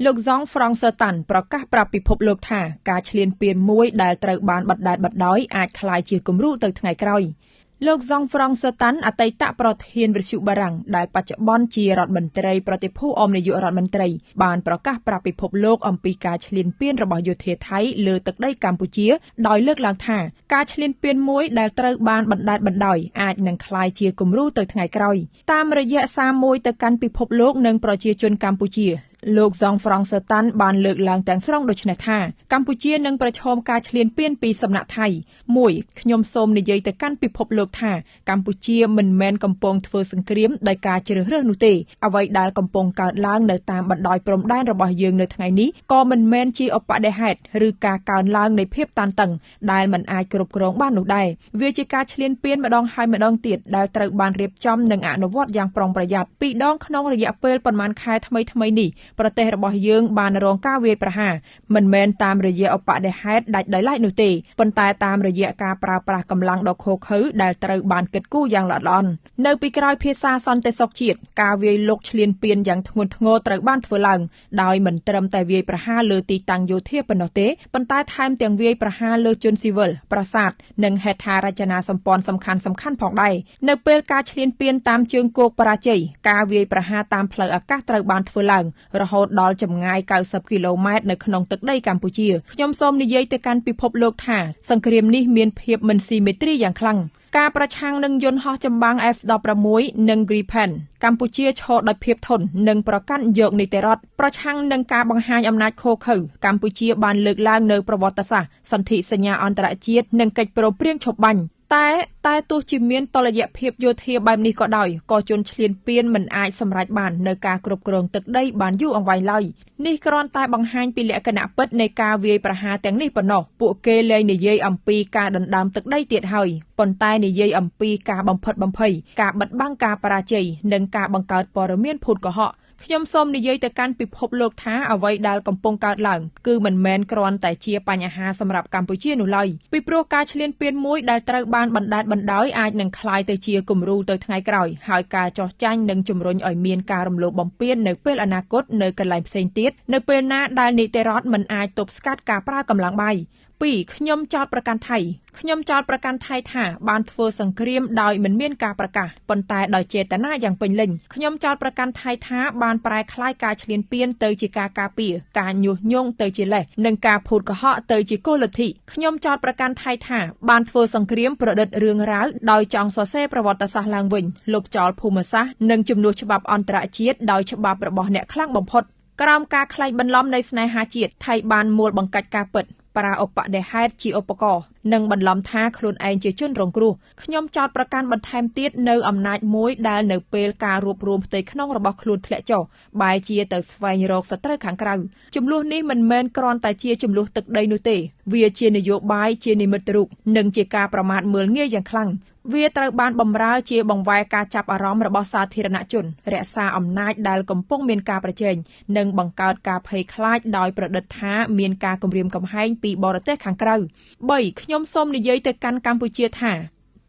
លោក ហ្សង់ ហ្វ្រង់សឺ តាន់ ប្រកាសប្រាប់ពិភពលោកថា ការឈ្លានពានមួយដែលត្រូវបានបណ្ដែតបណ្ដោយអាចក្លាយជាគំរូទៅថ្ងៃក្រោយ។ លោក ហ្សង់ ហ្វ្រង់សឺ តាន់ អតីតប្រធានវិទ្យុបារាំងដែលបច្ចុប្បន្នជារដ្ឋមន្ត្រីប្រតិភូអមនាយករដ្ឋមន្ត្រីបានប្រកាសប្រាប់ពិភពលោកអំពីការឈ្លានពានរបស់យោធាថៃលើទឹកដីកម្ពុជាដោយលើកឡើងថាការឈ្លានពានមួយដែលត្រូវបានបណ្ដែតបណ្ដោយអាចនឹងក្លាយជាគំរូទៅថ្ងៃក្រោយតាមរយៈសារមួយទៅកាន់ពិភពលោកនិងប្រជាជនកម្ពុជាលោក ហ្សង់ ហ្វ្រង់សឺ តាន់ បានលើកឡើងទាំងស្រុងដូចនេះថាកម្ពុជានឹងប្រឈមការឈ្លានពានពីសំណាក់ថៃ1ខ្ញុំសូមនិយាយទៅកាន់ពិភពលោកថាកម្ពុជាមិនមែនកំពុងធ្វើសង្គ្រាមដោយការជ្រើសរើសនោះទេអ្វីដែលកំពុងកើតឡើងនៅតាមបណ្ដោយព្រំដែនរបស់យើងនៅថ្ងៃនេះក៏មិនមែនជាឧបទ្ទហេតុឬការកើនឡើងនៃភាពតានតឹងដែលមិនអាចគ្រប់គ្រងបាននោះដែរវាជាការឈ្លានពានម្ដងហើយម្ដងទៀតដែលត្រូវបានរៀបចំនិងអនុវត្តយ៉ាងប្រុងប្រយ័ត្នពីរដងក្នុងរយៈពេលប៉ុន្មានខែថ្មីៗនេះប្រទេសរបស់យើងបានរងការវាយប្រហារមិនមែនតាមរយៈឧបទ្ទហេតុដាច់ដោយឡែកនោះទេប៉ុន្តែតាមរយៈការប្រើប្រាស់កម្លាំងដ៏ឃោរឃៅដែលត្រូវបានគិតគូរយ៉ាងល្អិតល្អន់នៅពីក្រោយភាសាសន្តិសុខជាតិការវាយលុកឈ្លានពានយ៉ាងធ្ងន់ធ្ងរត្រូវបានធ្វើឡើងដោយមិនត្រឹមតែវាយប្រហារលើទីតាំងយោធាប៉ុណ្ណោះទេប៉ុន្តែថែមទាំងវាយប្រហារលើជនស៊ីវិលប្រាសាទនិងហេដ្ឋារចនាសម្ព័ន្ធសំខាន់ៗផងដែរនៅពេលការឈ្លានពានតាមជើងគោកបរាជ័យការវាយប្រហារតាមផ្លូវអាកាសត្រូវបានធ្វើឡើងរហូតដល់ចម្ងាយ90គីឡូម៉ែត្រនៅក្នុងទឹកដីកម្ពុជាខ្ញុំសូមនិយាយទៅកាន់ពិភពលោកថាសង្គ្រាមនេះមានភាពមិនស៊ីមេត្រីយ៉ាងខ្លាំងការប្រឆាំងនឹងយន្តហោះចម្បាំង F-16 និង Gripen កម្ពុជាឈរដោយភាពធន់និងប្រកាន់យកនីតិរដ្ឋប្រឆាំងនឹងការបង្ហាញអំណាចឃោរឃៅកម្ពុជាបានលើកឡើងនៅប្រវត្តិសាស្ត្រសន្ធិសញ្ញាអន្តរជាតិនិងកិច្ចព្រមព្រៀងឈប់បាញ់តែទោះជាមានតុល្យភាពយោធាបែបនេះក៏ដោយក៏ជនឈ្លានពានមិនអាចសម្រេចបាននៅការគ្រប់គ្រងទឹកដីបានយូរអង្វែងឡើយនេះគ្រាន់តែបង្ហាញពីលក្ខណៈពិតនៃការវាយប្រហារទាំងនេះប៉ុណ្ណោះពួកគេលែងនិយាយអំពីការដណ្ដើមទឹកដីទៀតហើយប៉ុន្តែនិយាយអំពីការបំផិតបំភ័យការបិទបាំងការបរាជ័យនិងការបង្កើតព័ត៌មានភូតកុហកខ្ញុំសូមនិយាយទៅកាន់ពិភពលោកថាអ្វីដែលកំពុងកើតឡើងគឺមិនមែនគ្រាន់តែជាបញ្ហាសម្រាប់កម្ពុជានោះឡើយពីព្រោះការឈ្លានពានមួយដែលត្រូវបានបណ្ដែតបណ្ដោយអាចនឹងក្លាយទៅជាគំរូទៅថ្ងៃក្រោយហើយការចោះចាញ់នឹងជំរុញឲ្យមានការរំលោភបំពាននៅពេលអនាគតនៅកន្លែងផ្សេងទៀតនៅពេលណាដែលនីតិរដ្ឋមិនអាចទប់ស្កាត់ការប្រើកម្លាំងបាយ2ខ្ញុំចោទប្រកាន់ថៃខ្ញុំចោទប្រកាន់ថៃថាបានធ្វើសង្គ្រាមដោយមិនមានការប្រកាសប៉ុន្តែដោយចេតនាយ៉ាងពេញលេញខ្ញុំចោទប្រកាន់ថៃថាបានប្រែក្លាយការឈ្លានពានទៅជាការការពារការញុះញង់ទៅជាលេសនិងការភូតកុហកទៅជាគោលលទ្ធិខ្ញុំចោទប្រកាន់ថៃថាបានធ្វើសង្គ្រាមប្រឌិតរឿងរ៉ាវដោយចង់សរសេរប្រវត្តិសាស្ត្រឡើងវិញលុបចោលភូមិសាស្ត្រនិងជំនួសច្បាប់អន្តរជាតិដោយច្បាប់របស់អ្នកខ្លាំងបំផុតក្រោមការក្លែងបន្លំនៃស្នេហាជាតិថៃបានមួលបង្កាច់ការពិតប្រើឧបទ្ទហេតុជាឧបករណ៍និងបន្លំថាខ្លួនឯងជាជនរងគ្រោះខ្ញុំចោទប្រកាន់បន្ថែមទៀតនៅអំណាចមួយដែលនៅពេលការរួបរួមផ្ទៃក្នុងរបស់ខ្លួនធ្លាក់ចុះបែរជាទៅស្វែងរកសត្រូវខាងក្រៅចំនួននេះមិនមែនគ្រាន់តែជាចំនួនទឹកដីនោះទេវាជានយោបាយជានិមិត្តរូបនិងជាការប្រមាថមើលងាយយ៉ាងខ្លាំងវាត្រូវបានបំរើជាបង្វែរការចាប់អារម្មណ៍របស់សាធារណជនរក្សាអំណាចដែលកំពុងមានការប្រជែងនិងបង្កើតការភ័យខ្លាចដោយប្រឌិតថាមានការគំរាមកំហែងពីបរទេសខាងក្រៅ3ខ្ញុំសូមនិយាយទៅកាន់កម្ពុជាថា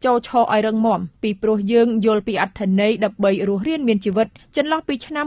ចូលឈរឲ្យរឹងមាំពីព្រោះយើងយល់ពីអត្ថន័យដើម្បីរស់រានមានជីវិតចន្លោះពីឆ្នាំ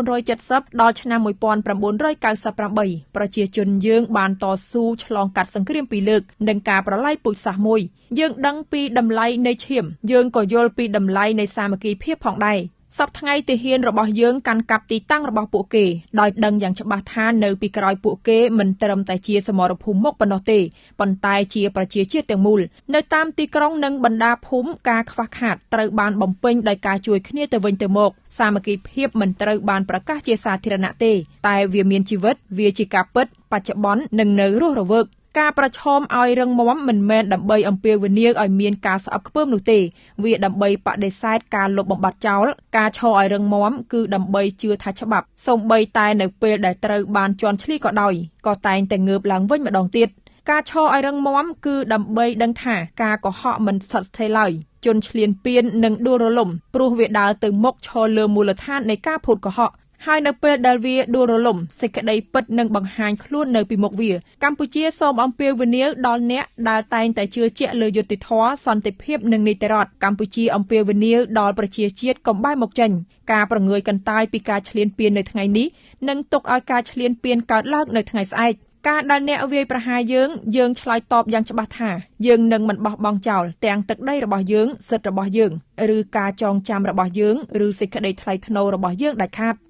1970ដល់ឆ្នាំ1998ប្រជាជនយើងបានតស៊ូឆ្លងកាត់សង្គ្រាមពីរលើកនិងការប្រល័យពូជសាសន៍មួយយើងដឹងពីតម្លៃនៃឈាមយើងក៏យល់ពីតម្លៃនៃសាមគ្គីភាពផងដែរសប្តាហ៍ថ្ងៃទាហានរបស់យើងកាន់កាប់ទីតាំងរបស់ពួកគេដោយដឹងយ៉ាងច្បាស់ថានៅពីក្រោយពួកគេមិនត្រឹមតែជាសមរភូមិមុខប៉ុណ្ណោះទេប៉ុន្តែជាប្រជាជាតិទាំងមូលនៅតាមទីក្រុងនិងបណ្ដាភូមិការខ្វះខាតត្រូវបានបំពេញដោយការជួយគ្នាទៅវិញទៅមកសាមគ្គីភាពមិនត្រូវបានប្រកាសជាសាធារណៈទេតែវាមានជីវិតវាជាការពិតបច្ចុប្បន្ននិងនៅរស់រវើកការប្រឈមឲ្យរឹងមាំមិនមែនដើម្បីអំពាវនាវឲ្យមានការស្អប់ខ្ពើមនោះទេវាដើម្បីបដិសេធការលុបបំបាត់ចោលការឈរឲ្យរឹងមាំគឺដើម្បីជឿថាច្បាប់សូម្បីតែនៅពេលដែលត្រូវបានជាន់ឈ្លីក៏ដោយក៏តែងតែងើបឡើងវិញម្ដងទៀតការឈរឲ្យរឹងមាំគឺដើម្បីដឹងថាការកុហកមិនស្ថិតស្ថេរឡើយជនឈ្លានពាននិងដួលរលំព្រោះវាដើរទៅមុខឈរលើមូលដ្ឋាននៃការភូតកុហក ហើយនៅពេលដែលវាដួលរលំ សេចក្តីពិតនឹងបង្ហាញខ្លួននៅពីមុខវា។ កម្ពុជាសូមអំពាវនាវដល់អ្នកដែលតែងតែជឿជាក់លើយុត្តិធម៌ សន្តិភាព និងនីតិរដ្ឋ។ កម្ពុជាអំពាវនាវដល់ប្រជាជាតិកុំបែរមុខចេញ។ ការព្រងើយកន្តើយពីការឈ្លានពាននៅថ្ងៃនេះ នឹងទុកឲ្យការឈ្លានពានកើតឡើងនៅថ្ងៃស្អែក។ ការដែលអ្នកវាយប្រហារយើង យើងឆ្លើយតបយ៉ាងច្បាស់ថា យើងនឹងមិនបោះបង់ចោលទាំងទឹកដីរបស់យើង សិទ្ធិរបស់យើង ឬការចងចាំរបស់យើង ឬសេចក្តីថ្លៃថ្នូររបស់យើងដាច់ខាត។